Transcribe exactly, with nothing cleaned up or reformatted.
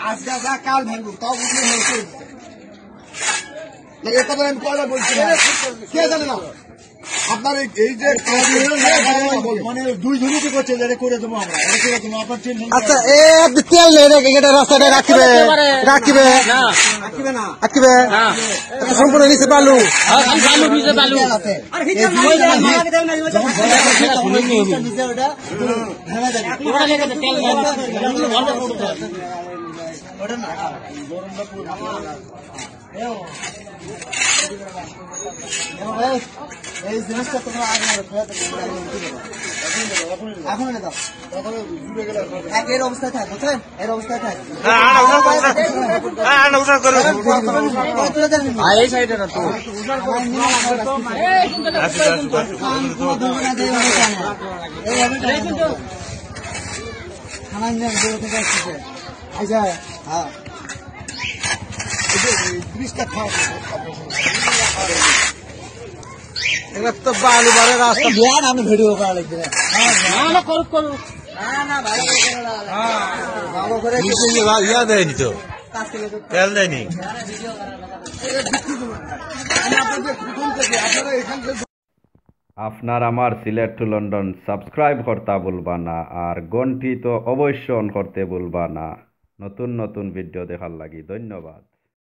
আজকে যা, কাল ভাঙবো, তাও বুঝলে হয়েছে। না, এটা তো আমি কয়বার বলছি না। কে জানে না? আপনার এই, এই যে মানে দুই জনই তো করছে, যে এটা করে দেবো আমরা, এটা করে দেবো, আপনার টেনশন আচ্ছা, এ, তেল নেই রে, এটা রাস্তাটা রাখিবে, রাখিবে, রাখিবে না, রাখিবে। এটা সম্পূর্ণ নিচে বালু। আর খালি বালু, নিচে বালু। এই জিনিসটা তোমরা আগে আরো ফেলে দেবে। এখন এটা দাও। এক, এর অবস্থায় থাক, বুঝছেন? এর অবস্থায় থাক। আর এই সাইডে না তো। আমার নিয়ে আসবে, আসবে। কান কোনো ধরবে না, যে এইভাবে টানে। এইভাবে টানে। থানায় নিয়ে আসবে, ওখানে আসতেছে। আচ্ছা, হ্যাঁ। এই যে, এই জিনিসটা খাওয়া। এবার তো বালু বারে রাস্তা। এই বিয়ান আমি ভিডিও করা লাগবে না। না, না, করুক, করুক। না, না, ভালো করে করো না। ভালো করে নিচে যে বা-, ইয়া দেয়নি তো। কাছ থেকে তো তেল দেয়নি। আপনার আমার সিলেট টু লন্ডন সাবস্ক্রাইব করতা ভুলবা না, আর ঘন্টি তো অবশ্য অন করতে ভুলবা না। নতুন নতুন ভিডিও দেখার লাগি ধন্যবাদ।